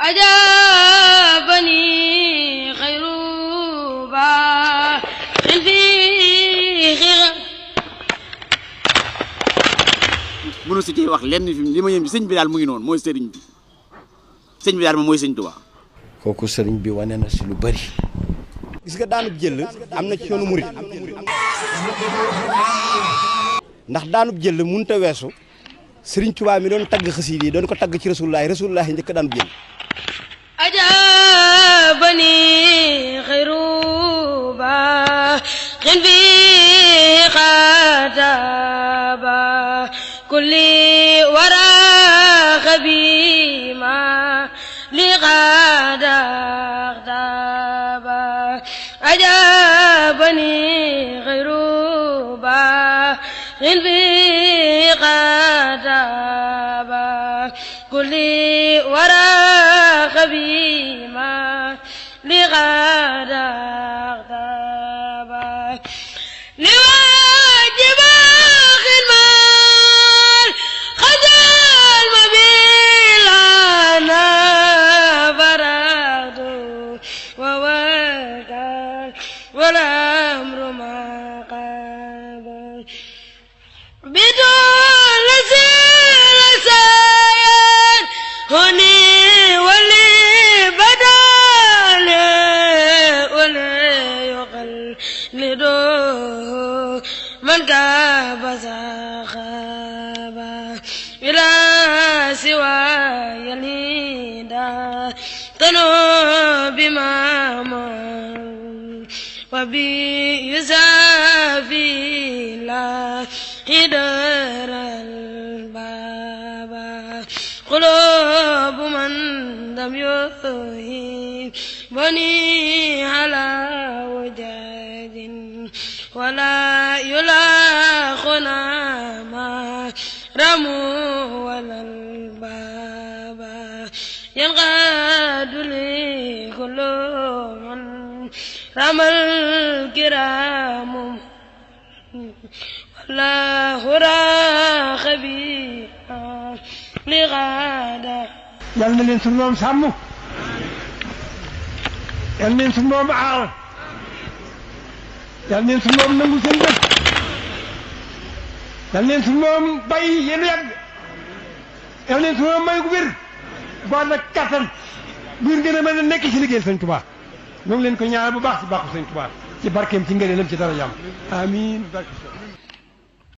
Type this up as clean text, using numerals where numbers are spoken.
أجابني خير باخ فيه mënu si ciy wax lenn li ma yëm ci sëñ bi daal mu ngi noonu mooy sëriñ bi sëñ bi daal moom mooy sëñ Tuubaa. kooku sëriñ bi wane na si lu bari. gis nga daanub jël am na ci yoonu murit ndax daanub jël mënut a weesu sëriñ Tuubaa mi doon tagg xasiid yi doon ko tagg ci rasulullaahi njëkk daanub jël. أجابني خير باخ فيه خطابا كل ورا خبيما لغدا اغتابا أجابني خير باخ فيه خطابا كل ورا خبيما لغدا اغتابا لواجب خدمة خجل مبيلانا فراد ووكل والأمر ما قابل بدون لسان هني ولي بدل ولا يقلد من كاب سخابا إلى سوى يليدا تنو بما وبي يزافي لا قدر البابا قلوب من لم يهين بني على وجاد ولا يلاخنا ما رموا ولا البابا ينقاد لي كل من رمى الكرام والله راخ بها لغادا yal na leen sunu Boroom sàmm yal na leen sunu Boroom aar yal na leen sunu Boroom nangu seen bët yal na leen sunu Boroom bàyyi yéen yàgg yal na leen sunu Boroom may gu wér bu ànd ak kattan bu ngeen gën a mën a nekk ci liggéeyal Sëñ Tuubaa ñoo ngi leen ko ñaanal bu baax ci baaxu Sëñ Tuubaa ci barkeem ci ngëneelam ci dara jàmm amiin.